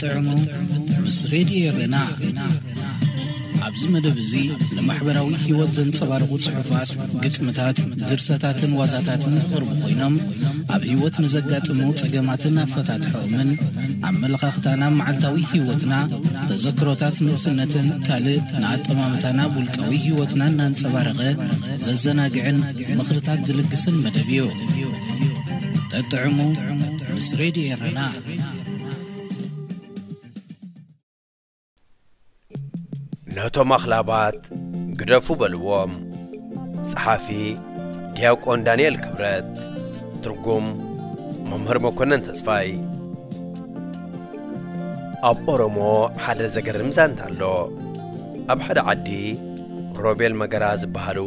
ጥዕሙ ምስ ሬድዮ ኤረና። ኣብዚ መደብ እዚ ንማሕበራዊ ህይወት ዘንጸባርቑ ጽሑፋት፣ ግጥምታት፣ ድርሰታትን ዋዛታትን ዝቐርቡ ኮይኖም፣ ኣብ ህይወት ንዘጋጥሙ ጸገማትን ኣፈታትሖምን፣ ኣመለኻኽታና፣ መዓልታዊ ህይወትና፣ ተዘክሮታት ንእስነትን ካልእ ንኣጠማምታና ውልቃዊ ህይወትና እናንጸባረቐ ዘዘናግዕን ምኽርታት ዝልግስን መደብ እዩ። ጠጥዕሙ ምስ ሬድዮ ኤረና። ነቶም ኣኽላባት ግደፉ በልዎም። ጸሓፊ ዲያቆን ዳንኤል ክብረት። ትርጉም መምህር መኮነን ተስፋይ። ኣብ ኦሮሞ ሓደ ዘገርም ዛንታ ኣሎ። ኣብ ሓደ ዓዲ ሮቤል መገራ ዝበሃሉ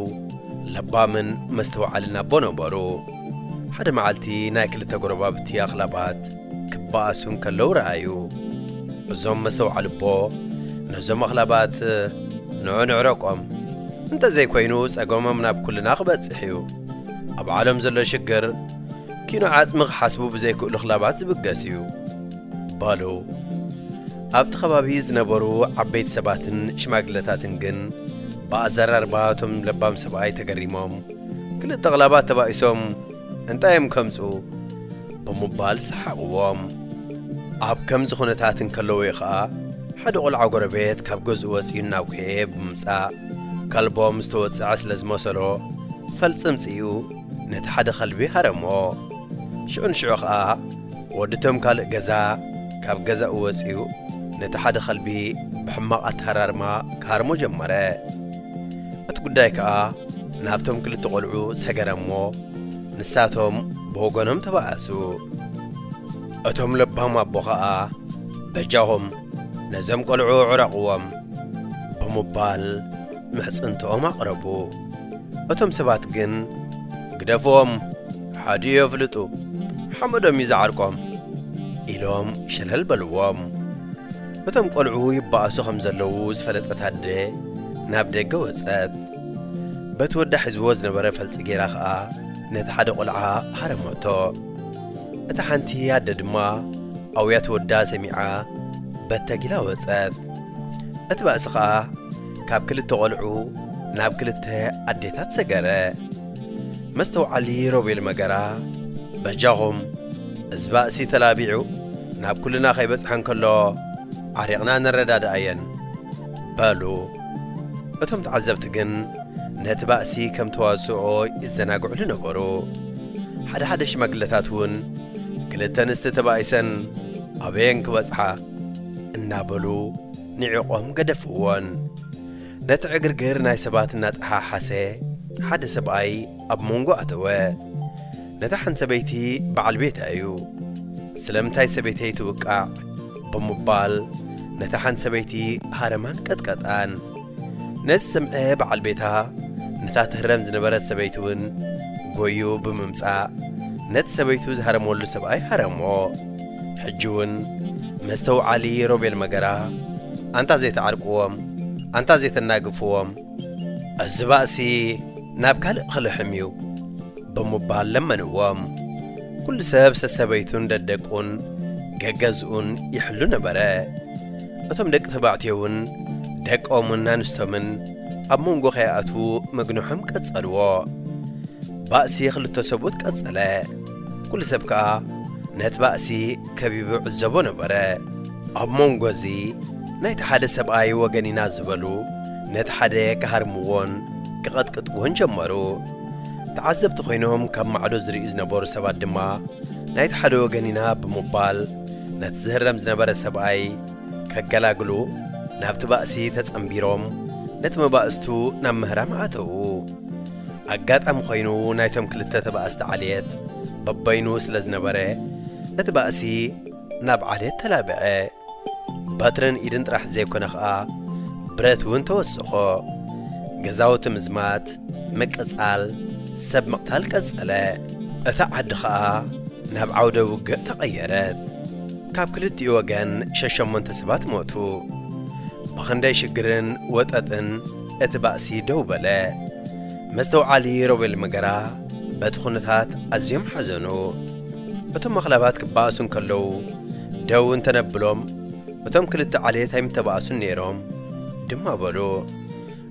ለባምን መስተውዓልን ኣቦ ነበሩ። ሓደ መዓልቲ ናይ ክልተ ጎረባብቲ ኣኽላባት ክበኣሱ እንከለዉ ረኣዩ። እዞም መስተውዓሊ ኣቦ ነዞም ኣኽላባት፣ "ንዑ ንዕረቆም፣ እንተዘይኮይኑ ጸገሞም ናብ ኩልና ክበጽሕ እዩ። ኣብ ዓለም ዘሎ ሽግር ኪኖ ዓጽሚ ክሓስቡ ብዘይክእሉ ኣኽላባት ዝብገስ እዩ" በሉ። ኣብቲ ከባቢ ዝነበሩ ዓበይቲ ሰባትን ሽማግለታትን ግን ብኣዘራርባ እቶም ለባም ሰብኣይ ተገሪሞም፣ "ክልተ ኣኽላባት ተባኢሶም እንታይ እዮም ከምጽኡ?" ብምባል ሰሓቕዎም። ኣብ ከምዚ ኩነታት እንከለዉ እዩ ኸኣ ሓደ ቖልዓ ጎረቤት ካብ ገዝኡ ወጺኡ እናጉህየ ብምምጻእ፣ ከልቦም ዝተወጽዐ ስለ ዝመሰሎ፣ ፈልጺ ኣምጺኡ ነቲ ሓደ ከልቢ ሃረሞ። ሽዑ ንሽዑ ኸኣ ወዲ እቶም ካልእ ገዛ ካብ ገዛኡ ወጺኡ ነቲ ሓደ ከልቢ ብሕማቕ ኣተሃራርማ ክሃርሞ ጀመረ። እቲ ጉዳይ ከኣ ናብቶም ክልተ ቖልዑ ሰገረ እሞ፣ ንሳቶም ብወገኖም ተባኣሱ። እቶም ለባም ኣቦ ኸኣ፣ "በጃኹም ነዞም ቈልዑ ዕረቕዎም" ብምባል ምሕጽንትኦም ኣቕረቡ። እቶም ሰባት ግን፣ "ግደፍዎም፣ ሓዲኡ የፍልጡ፣ ሓመዶም እዩ ዝዓርቆም" ኢሎም ሸለል በልዎም። እቶም ቈልዑ ይበኣሱ ከም ዘለዉ ዝፈለጠት ኣደ ናብ ደገ ወጸት። በቲ ወዳ ሒዝዎ ዝነበረ ፈልጺ ገይራ ኸኣ ነቲ ሓደ ቈልዓ ሃረመቶ። እታ ሓንቲ ኣደ ድማ ኣውያት ወዳ ሰሚዓ በተጊላ ወጸት። እቲ ባእሲ ኸኣ ካብ ክልተ ቖልዑ ናብ ክልተ ኣዴታት ሰገረ። መስተውዓሊ ሮቤል መገራ፣ "በጃኹም፣ እዚ ባእሲ ተላቢዑ ናብ ኩልና ከይበጽሐ እንከሎ፣ ዓሪቕና ንረዳድኣየን" በሉ። እቶም ተዓዘብቲ ግን ነቲ ባእሲ ከም ተዋስኦ ይዘናግዕሉ ነበሩ። ሓደ ሓደ ሽማግለታት እውን፣ "ክልተ ኣንስቲ ተባኢሰን ኣበየን ክበጽሓ?" እናበሉ ንዒቖም ገደፍዎን። ነቲ ዕግርግር ናይ ሰባት እናጠሓሓሰ ሓደ ሰብኣይ ኣብ መንጎ ኣተወ። ነታ ሓንቲ ሰበይቲ በዓል ቤታ እዩ። "ስለምንታይ ሰበይተይ ትውቃዕ?" ብምባል ነታ ሓንቲ ሰበይቲ ሃረማን ቀጥቀጣን። ነዚ ዝሰምዐ በዓል ቤታ ነታ ትህረም ዝነበረት ሰበይቲ እውን ጎዩ ብምምጻእ ነቲ ሰበይቱ ዝሃረመሉ ሰብኣይ ሃረሞ። ሕጂ እውን መስተውዓሊ ሮቤል መገራ፣ "ኣንታ ዘይትዓርቅዎም፣ ኣንታ ዘይተናግፍዎም፣ እዚ ባእሲ ናብ ካልእ ክልሕም እዩ" ብምባል ለመንዎም። ኩሉ ሰብ ሰሰበይቱን ደደቁን ገገዝኡን ይሕሉ ነበረ። እቶም ደቂ ተባዕትዮ እውን ደቆምን ኣንስቶምን ኣብ መንጎ ከይኣትዉ ምግንሖም ቀጸልዎ። ባእሲ ክልተ ሰብኡት ቀጸለ። ኩሉ ሰብ ከኣ ነቲ ባእሲ ከቢቡ ዕዘቦ ነበረ። ኣብ መንጎ እዚ ናይቲ ሓደ ሰብኣይ ወገን ኢና ዝበሉ ነቲ ሓደ ክሃርምዎን ክቐጥቅጥዎን ጀመሩ። ተዓዘብቲ ኮይኖም ካብ ማዕዶ ዝርእዩ ዝነበሩ ሰባት ድማ ናይቲ ሓደ ወገን ኢና ብምባል ነቲ ዝህረም ዝነበረ ሰብኣይ ከገላግሉ ናብቲ ባእሲ ተጸንቢሮም ነቲ መባእስቱ ናብ ምህራም ኣተዉ። ኣጋጣሚ ኮይኑ ናይቶም ክልተ ተባእስቲ ዓሌት በበይኑ ስለ ዝነበረ እቲ ባእሲ ናብ ዓሌት ተላብዐ። በትርን ኢድን ጥራሕ ዘይኮነ ኸኣ ብረት እውን ተወሰኾ። ገዛውቲ ምዝማት፣ ምቅጻል፣ ሰብ ምቕታል ቀጸለ። እታ ዓዲ ኸኣ ናብ ዓውደ ውግእ ተቐየረት። ካብ ክልቲኡ ወገን ሸሸሞንተ ሰባት ሞቱ። ብኽንደይ ሽግርን ወጠጥን እቲ ባእሲ ደው በለ። መስተውዓሊ ሮቤል መገራ በቲ ኩነታት ኣዝዮም ሓዘኑ። እቶም ኣኽላባት ክበኣሱ እንከለዉ ደው እንተነብሎም፣ እቶም ክልተ ዓሌት ኣይምተባእሱን ነይሮም። ድማ በሉ።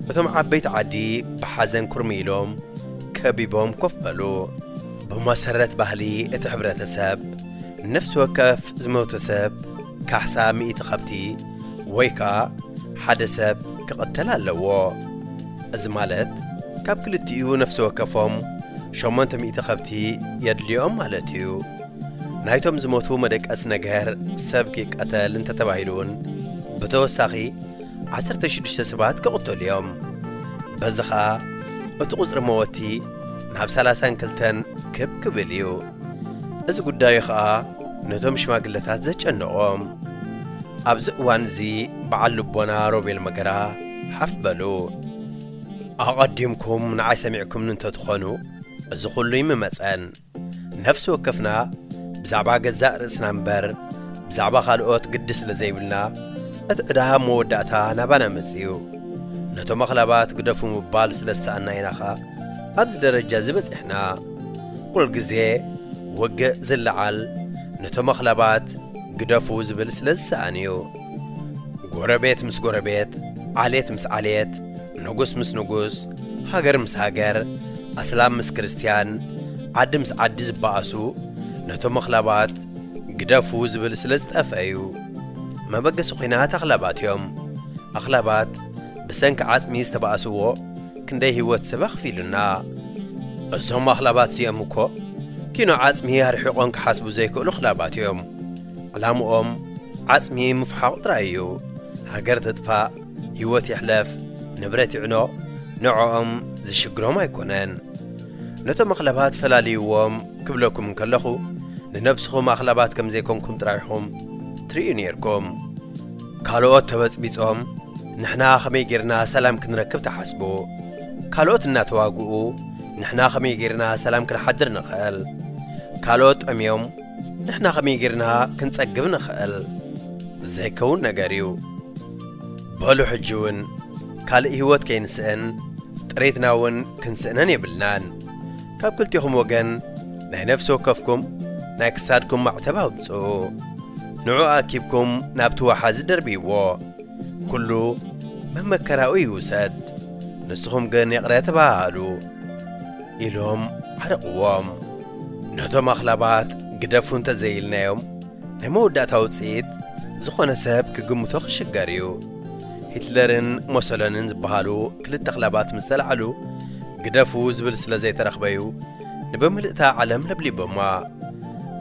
እቶም ዓበይቲ ዓዲ ብሓዘን ኩርሚ ኢሎም ከቢቦም ኮፍ በሉ። ብመሰረት ባህሊ እቲ ሕብረተሰብ፣ ነፍሲ ወከፍ ዝሞተ ሰብ ካሕሳ ሚእቲ ከብቲ ወይ ከኣ ሓደ ሰብ ክቕተል ኣለዎ። እዚ ማለት ካብ ክልቲኡ ነፍሲ ወከፎም ሸሞንተ ሚእቲ ከብቲ የድልዮም ማለት እዩ። ናይቶም ዝሞቱ መደቀሲ ነገር ሰብ ክቀተል እንተተባሂሉ እውን ብተወሳኺ ዓሰርተ ሽዱሽተ ሰባት ክቕተሉ እዮም። በዚ ኸኣ እቲ ቁጽሪ መወቲ ናብ ሰላሳን ክልተን ክብ ክብል እዩ። እዚ ጉዳይ ኸኣ ነቶም ሽማግለታት ዘጨነቖም። ኣብዚ እዋን እዚ በዓል ልቦና ሮቤል መገራ ሓፍ በሉ። ኣቐዲምኩም ንዓይ ሰሚዕኩምኒ እንተትኾኑ፣ እዚ ኹሉ ይምመጸን። ነፍሲ ወከፍና ብዛዕባ ገዛእ ርእስና እምበር፣ ብዛዕባ ካልኦት ግዲ ስለ ዘይብልና፣ እቲ ዕዳ ኣብ መወዳእታ ናባና መጺኡ። ነቶም ኣኽላባት ግደፉ ምባል ስለ ዝሰኣና ኢና ኸኣ ኣብዚ ደረጃ እዚ በጺሕና። ኩሉ ግዜ ውግእ ዝለዓል ነቶም ኣኽላባት ግደፉ ዝብል ስለ ዝሰኣን እዩ። ጎረቤት ምስ ጎረቤት፣ ዓሌት ምስ ዓሌት፣ ንጉስ ምስ ንጉስ፣ ሃገር ምስ ሃገር፣ ኣስላም ምስ ክርስትያን፣ ዓዲ ምስ ዓዲ ዝበኣሱ ነቶም ኣኽላባት ግደፉ ዝብል ስለ ዝጠፍአ እዩ። መበገሲ ኲናት ኣኽላባት እዮም። ኣኽላባት ብሰንኪ ዓጽሚ ዝተባእስዎ ክንደይ ህይወት ሰብ ኣኽፊሉና። እዞም ኣኽላባት እዚኦም እኮ ኪኖ ዓጽሚ ኣርሒቖም ክሓስቡ ዘይክእሉ ኣኽላባት እዮም። ዕላምኦም ዓጽሚ ምፍሓቕ ጥራይ እዩ። ሃገር ትጥፋእ፣ ህይወት ይሕለፍ፣ ንብረት ይዕኖ፣ ንዕኦም ዝሽግሮም ኣይኮነን። ነቶም ኣኽላባት ፈላልይዎም ክብለኩም እንከለኹ፣ ንነብስኹም ኣኽላባት ከም ዘይኮንኩም ጥራይ ኢኹም ትርእዩ ነይርኩም። ካልኦት ተበጽቢጾም፣ ንሕና ኸመይ ጌርና ሰላም ክንረክብ ትሓስቡ? ካልኦት እናተዋግኡ፣ ንሕና ኸመይ ጌርና ሰላም ክንሓድር ንኽእል? ካልኦት ጠምዮም፣ ንሕና ኸመይ ጌርና ክንጸግብ ንኽእል? ዘይከውን ነገር እዩ። በሉ ሕጂ እውን ካልእ ህይወት ከይንስእን፣ ጥሪትና እውን ክንስእነን የብልናን። ካብ ክልቲኹም ወገን ናይ ነፍሲ ወከፍኩም ናይ ክሳድኩም ማዕተብ ኣውጽኡ። ንዑ ኣኪብኩም ናብቲ ዋሓዚ ደርብይዎ። ኩሉ መመከራኡ ይውሰድ። ንስኹም ግን ይቕረ ተባሃሉ። ኢሎም ዓረቕዎም። ነቶም ኣኽላባት ግደፉ እንተዘይኢልናዮም፣ ናይ መወዳእታ ውጽኢት ዝኾነ ሰብ ክግምቶ ክሽገር እዩ። ሂትለርን ሞሶሎንን ዝበሃሉ ክልተ ኣኽላባት ምስ ተላዕሉ፣ ግደፉ ዝብል ስለ ዘይተረኽበዩ፣ ንብምልእታ ዓለም ለብሊቦማ።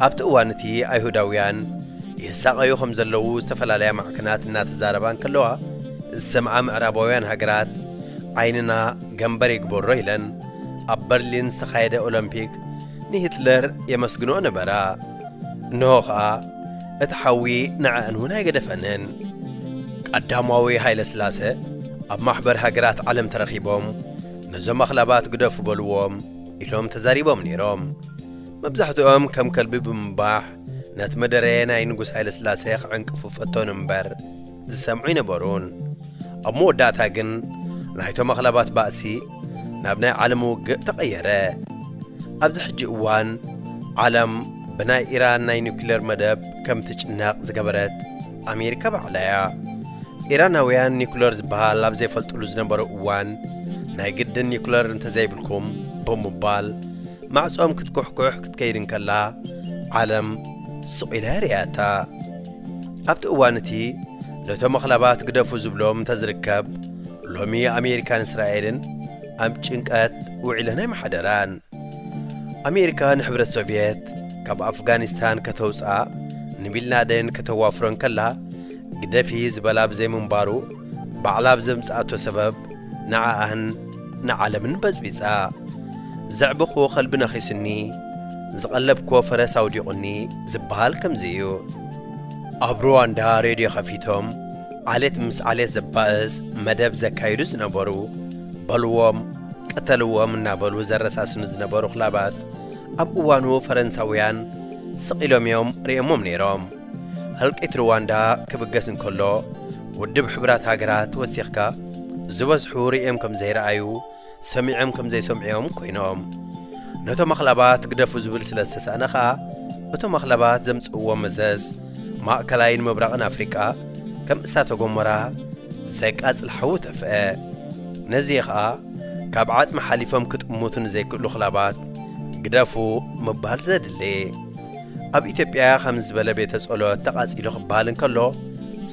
ኣብቲ እዋን እቲ ኣይሁዳውያን ይሳቐዩ ከም ዘለዉ ዝተፈላለያ ማዕከናት እናተዛረባ እንከለዋ፣ ዝሰምዓ ምዕራባውያን ሃገራት ዓይንና ገምበር ይግበሮ ኢለን ኣብ በርሊን ዝተኻየደ ኦሎምፒክ ንሂትለር የመስግንኦ ነበራ። እንሆ ኸኣ እቲ ሓዊ ንዐኣን እውን ኣይገደፈንን። ቀዳማዊ ሃይለ ስላሰ ኣብ ማሕበር ሃገራት ዓለም ተረኺቦም ነዞም ኣኽላባት ግደፉ በልዎም ኢሎም ተዛሪቦም ነይሮም። መብዛሕትኦም ከም ከልቢ ብምንባሕ ነቲ መደረ ናይ ንጉስ ሃይለ ስላሴ ክዕንቅፉ ፈተኑ እምበር ዝሰምዑ ኣይነበሩን። ኣብ መወዳእታ ግን ናይቶም ኣኽላባት ባእሲ ናብ ናይ ዓለም ውግእ ተቐየረ። ኣብዚ ሕጂ እዋን ዓለም ብናይ ኢራን ናይ ኒውክሌር መደብ ከም ትጭነቕ ዝገበረት ኣሜሪካ ባዕላ እያ። ኢራናውያን ኒውክሌር ዝበሃል ኣብ ዘይፈልጥሉ ዝነበሩ እዋን ናይ ግድን ኒውክሌር እንተዘይብልኩም ብምባል ማዕጾም ክትኩሕኩሕ ክትከይድ እንከላ ዓለም ስቕ ኢላ ርእያታ። ኣብቲ እዋን እቲ ነቶም ኣኽላባት ግደፉ ዝብሎም እንተዝርከብ ሎሚ ኣሜሪካን እስራኤልን ኣብ ጭንቀት ውዒለን ኣይመሓደራን። ኣሜሪካ ንሕብረት ሶቭየት ካብ ኣፍጋኒስታን ከተውፅኣ ንቢልናደን ከተዋፍሮ እንከላ ግደፊ ዝበላ ብዘይምንባሩ ባዕላ ብዘምፅኣቶ ሰበብ ንዓኣን ንዓለምን በፅቢፃ። ዘዕበኽዎ ከልቢ ነኺሱኒ፣ ዝቐለብክዎ ፈረስ ኣውዲቑኒ ዝበሃል ከምዚ እዩ። ኣብ ሩዋንዳ ሬድዮ ከፊቶም ዓሌት ምስ ዓሌት ዘባእስ መደብ ዘካይዱ ዝነበሩ በልዎም ቅተልዎም እናበሉ ዘረሳስኑ ዝነበሩ ክላባት ኣብ እዋኑ ፈረንሳውያን ስቕ ኢሎም እዮም ርእዮሞም ነይሮም። ህልቂት ሩዋንዳ ክብገስ እንከሎ ውድብ ሕቡራት ሃገራት ወሲኽካ ዝበዝሑ ርእዮም ከም ዘይረኣዩ ሰሚዖም ከም ዘይሰምዑ እዮም ኮይኖም። ነቶም ኣኽላባት ግደፉ ዝብል ስለ ዝተሳእነ ኸኣ እቶም ኣኽላባት ዘምጽእዎ መዘዝ ማእከላይን ምብራቕን ኣፍሪቃ ከም እሳተ ጎመራ ዘቃጽል ሓዊ ተፍአ። ነዚ ኸኣ ካብ ዓጽሚ ሓሊፎም ክጥምቱ ንዘይክእሉ ክላባት ግደፉ ምባል ዘድሊ። ኣብ ኢትዮጵያ ከም ዝበለ ቤተ ጸሎት ተቓጺሉ ክበሃል እንከሎ፣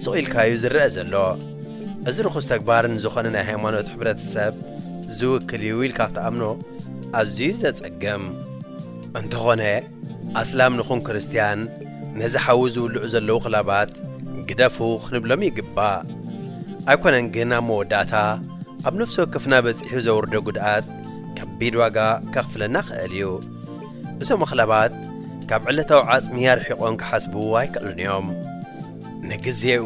ስቕ ኢልካዩ ዝረአ ዘሎ። እዚ ርኹስ ተግባር ንዝኾነ ናይ ሃይማኖት ሕብረተሰብ ዝውክል እዩ ኢልካ ክትኣምኖ ኣዝዩ ዘጸግም። እንተኾነ፣ ኣስላም ንኹን ክርስትያን፣ ነዚ ሓዊ ዝውልዑ ዘለዉ ክላባት ግደፉ ክንብሎም ይግባእ። ኣይኮነን ግን ኣብ መወዳእታ ኣብ ነፍሲ ወከፍና በጺሑ ዘውርዶ ጉድኣት ከቢድ ዋጋ ከኽፍለና ክእል እዩ። እዞም ኣኽላባት ካብ ዕለታዊ ዓጽሚ ኣርሒቖም ክሓስቡ ኣይክእሉን እዮም። ንግዜኡ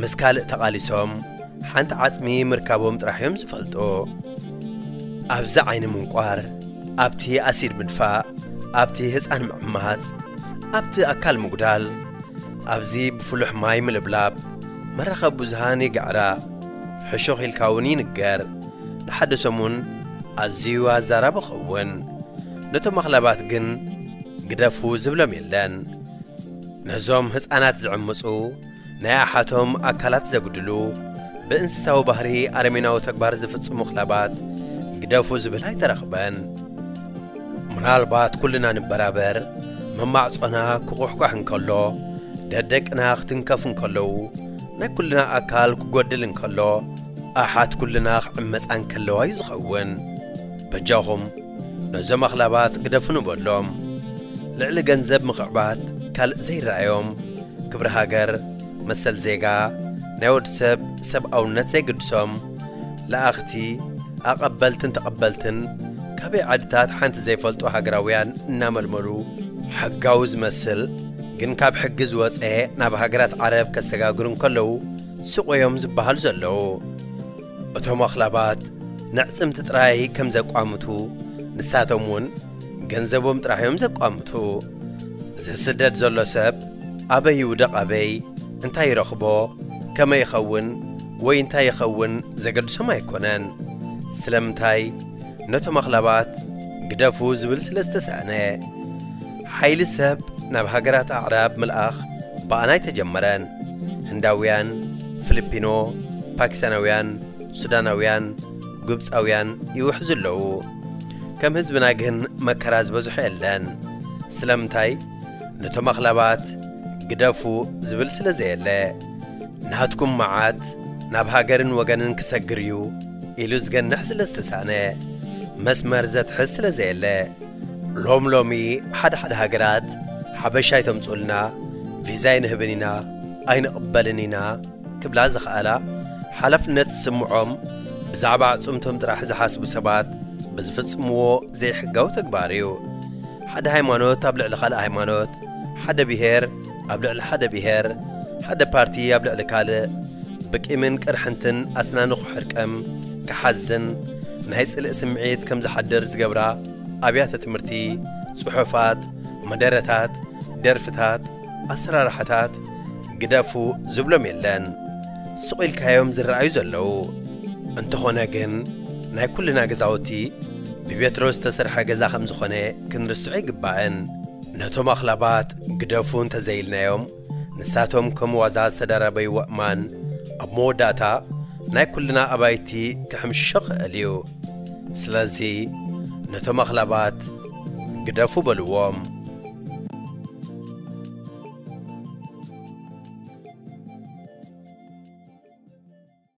ምስ ካልእ ተቓሊሶም ሓንቲ ዓጽሚ ምርካቦም ጥራሕ እዮም ዝፈልጡ። ኣብዚ ዓይኒ ምንቋር፣ ኣብቲ ኣሲድ ምድፋእ፣ ኣብቲ ህጻን ምዕማጽ፣ ኣብቲ ኣካል ምጉዳል፣ ኣብዚ ብፍሉሕ ማይ ምልብላብ፣ መራኸቢ ብዙሃን ይግዕራ፣ ሕሹኽ ኢልካ እውን ይንገር። ንሓደ ሰሙን ኣዝዩ ኣዛራቢ ኸውን። ነቶም ኣኽላባት ግን ግደፉ ዝብሎም የለን። ነዞም ህጻናት ዝዕምጹ፣ ናይ ኣሓቶም ኣካላት ዘጉድሉ፣ ብእንስሳዊ ባህሪ ኣረሜናዊ ተግባር ዝፍጽሙ ክላባት ግደፉ ዝብል ኣይተረኽበን። ምናልባት ኩልና ንበራበር፣ መማዕጾና ክኹሕኳሕ እንከሎ፣ ደደቅና ክትንከፉ እንከለዉ፣ ናይ ኩልና ኣካል ክጎድል እንከሎ፣ ኣሓት ኩልና ክዕመጻ እንከለዋ እዩ ዝኸውን። በጃኹም ነዞም ኣኽላባት ግደፉ ንበሎም። ልዕሊ ገንዘብ ምኽዕባት ካልእ ዘይረኣዮም፣ ክብሪ ሃገር፣ መሰል ዜጋ፣ ናይ ወዲ ሰብ ሰብኣውነት ዘይግድሶም፣ ለኣኽቲ፣ ኣቐበልትን ተቐበልትን፣ ካበይ ዓድታት ሓንቲ ዘይፈልጡ ሃገራውያን እናመልመሉ፣ ሕጋዊ ዝመስል ግን ካብ ሕጊ ዝወጸ ናብ ሃገራት ዓረብ ከሰጋግሩ እንከለዉ ስቕ እዮም ዝበሃሉ ዘለዉ። እቶም ኣኽላባት ነዕጽምቲ ጥራይ ከም ዘቋምቱ፣ ንሳቶም እውን ገንዘቦም ጥራሕ እዮም ዘቋምቱ። ዝስደድ ዘሎ ሰብ ኣበይ ይውደቕ፣ ኣበይ እንታይ ይረኽቦ፣ ከመይ ይኸውን ወይ እንታይ ይኸውን ዘገድሶም ኣይኮነን። ስለምንታይ? ነቶም ኣኽላባት ግደፉ ዝብል ስለ ዝተሳእነ። ሓይሊ ሰብ ናብ ሃገራት ኣዕራብ ምልኣኽ ብኣና ኣይተጀመረን። ህንዳውያን፣ ፊሊፒኖ፣ ፓኪስታናውያን፣ ሱዳናውያን፣ ግብጻውያን ይውሕዙ ኣለዉ። ከም ህዝብና ግን መከራ ዝበዝሖ የለን። ስለምንታይ? ነቶም ኣኽላባት ግደፉ ዝብል ስለ ዘየለ። ናትኩም መዓት ናብ ሃገርን ወገንን ክሰግር እዩ ኢሉ ዝገንሕ ስለ ዝተሳነ፣ መስመር ዘትሕዝ ስለ ዘየለ። ሎም ሎሚ ሓደ ሓደ ሃገራት ሓበሻ ኣይተምጽኡልና፣ ቪዛ ኣይንህብን ኢና፣ ኣይንቕበልን ኢና ክብላ ዝኸኣላ፣ ሓላፍነት ዝስምዖም፣ ብዛዕባ ኣዕጽምቶም ጥራሕ ዝሓስቡ ሰባት ብዝፍጽምዎ ዘይሕጋዊ ተግባር እዩ። ሓደ ሃይማኖት ኣብ ልዕሊ ካልእ ሃይማኖት፣ ሓደ ብሄር ኣብ ልዕሊ ሓደ ብሄር፣ ሓደ ፓርቲ ኣብ ልዕሊ ካልእ፣ ብቂምን ቅርሕንትን ኣስናኑ ክሕርቀም፣ ክሓዝን፣ ናይ ጽልኢ ስምዒት ከም ዝሓድር ዝገብራ ኣብያተ ትምህርቲ፣ ጽሑፋት፣ መደረታት፣ ደርፍታት፣ ኣሰራርሓታት ግደፉ ዝብሎም የለን። ስቕ ኢልካዮም ዝረኣዩ ዘለዉ። እንተኾነ ግን ናይ ኩልና ገዛውቲ ብቤትሮ ዝተሰርሐ ገዛ ከም ዝኾነ ክንርስዖ ኣይግባእን። ነቶም ኣኽላባት ግደፉ እንተዘይልናዮም፣ ንሳቶም ከም ዋዛ ዝተደራበይዎ እማን ኣብ መወዳእታ ናይ ኩልና ኣባይቲ ክሕምሽሾ ክእል እዩ። ስለዚ ነቶም ኣኽላባት ግደፉ በልዎም።